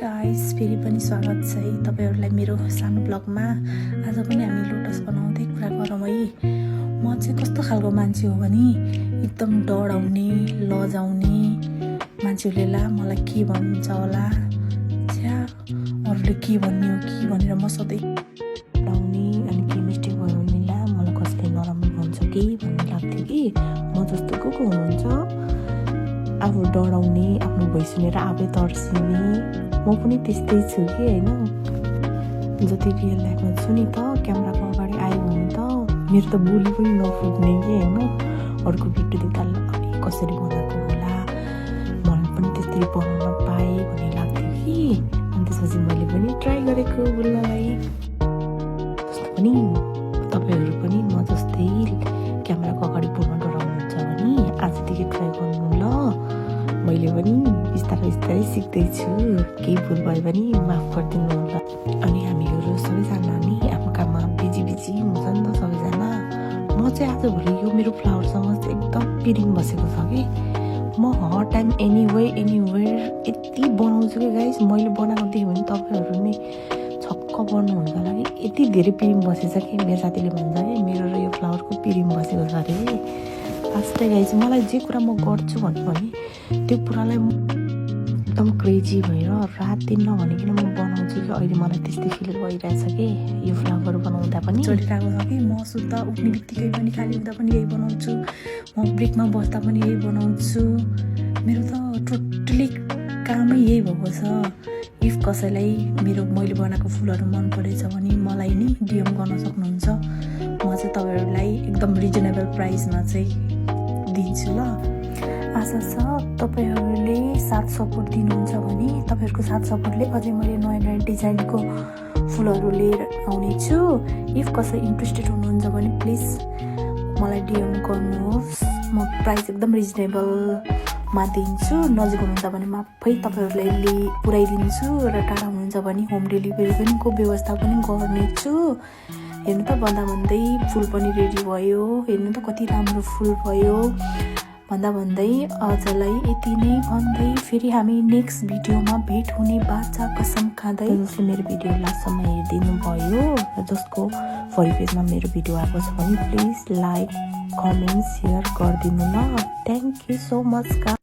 Guys, फेरि पनि स्वागत छ है तपाईहरुलाई मेरो सानो ब्लगमा। आज पनि हामी लोटस बनाउँदै कुरा गरौँ है। म चाहिँ कस्तो खालको मान्छे हो भने एकदम डराउने लजाउने मान्छेले ला मलाई के भन्छ होला छ्या अरूले के भन्ने हो कि भनेर म सधैँ डराउने अनि के मिस्टेक भयो भने ला मलाई कसले नराम्रो भन्छ कि भन्ने लाग्थ्यो कि म जस्तो को हुनुहुन्छ आफू डराउने आफ्नो भोइस सुनेर आफै तर्सिने म पनि त्यस्तै छु कि हैन। जति रियल लाइफमा छु नि त क्यामेराको अगाडि आयो भने त मेरो त बोली पनि नफुट्ने कि हैन। अरूको भिडियो देख्दा कसरी बनाएको होला मलाई पनि त्यस्तै बनाउन पाएँ भन्ने लाग्थ्यो कि अनि त्यसपछि मैले पनि ट्राई गरेको बोल्नलाई। जस्तो पनि तपाईहरु पनि म जस्तै क्यामेराको अगाडि बोल्न डराउनुहुन्छ भने आजदेखि ट्राई गर्नु ल। मैले पनि बिस्तारै सिक्दैछु, केही भुल भयो भने माफ गरिदिनु होला। अनि हामीहरू सबैजना नि आफ्नो काममा बिजी हुन्छ नि त सबैजना। म चाहिँ आजभोलि यो मेरो फ्लावरसँग चाहिँ एकदम पिरिङ बसेको छ कि म हर टाइम एनीवे एनीवेयर यति बनाउँछु कि गाइस। मैले बनाएको देखेँ भने तपाईँहरू नि छक्क पर्नुहुन्छ होला कि यति धेरै पिरिङ बसेछ कि मेरो साथीले भन्छ कि मेरो र यो फ्लावरको पिरिङ बसेको छ अरे। फास्टै गाइस मलाई जे कुरा म गर्छु भन्नु भने त्यो कुरालाई एकदम क्रेजी भएर रात दिन नभनिकन म बनाउँछु कि अहिले मलाई त्यस्तै फिल भइरहेछ कि यो फ्लावर बनाउँदा पनि चलिरहेको छ कि म सुत्दा उठ्ने बित्तिकै पनि खाली हुँदा पनि यही बनाउँछु, म ब्रेकमा बस्दा पनि यही बनाउँछु। मेरो त टोटली कामै यही भएको छ। इफ कसैलाई मैले बनाएको फुलहरू मन परेछ भने मलाई नि डिएम गर्न सक्नुहुन्छ। म चाहिँ तपाईँहरूलाई एकदम रिजनेबल प्राइसमा चाहिँ दिन्छु ल। आशा छ तपाईहरूले साथ सपोर्ट दिनुहुन्छ भने तपाईँहरूको साथ सपोर्टले अझै मैले नयाँ डिजाइनको फुलहरू लिएर आउने छु। इफ कसै इन्ट्रेस्टेड हुनुहुन्छ भने प्लिज मलाई डिएम गर्नुहोस्। म प्राइस एकदम रिजनेबलमा दिन्छु। नजिक हुनुहुन्छ भने म आफै तपाईँहरूलाई पुऱ्याइदिन्छु र टाढा हुनुहुन्छ भने होम डेलिभरी पनि को व्यवस्था पनि गर्नेछु। हेर्नु त भन्दै फुल पनि रेडी भयो। हेर्नु त कति राम्रो फुल भयो। भन्दै आजलाई यति नै भन्दै फेरि हामी नेक्स्ट भिडियोमा भेट हुने बाचा कसम खाँदै। जसले मेरो भिडियो लास्टसम्म हेरिदिनु भयो र जसको फरी पेजमा मेरो भिडियो आएको छ भने प्लिज लाइक कमेन्ट सेयर गरिदिनु ल। Thank you so much.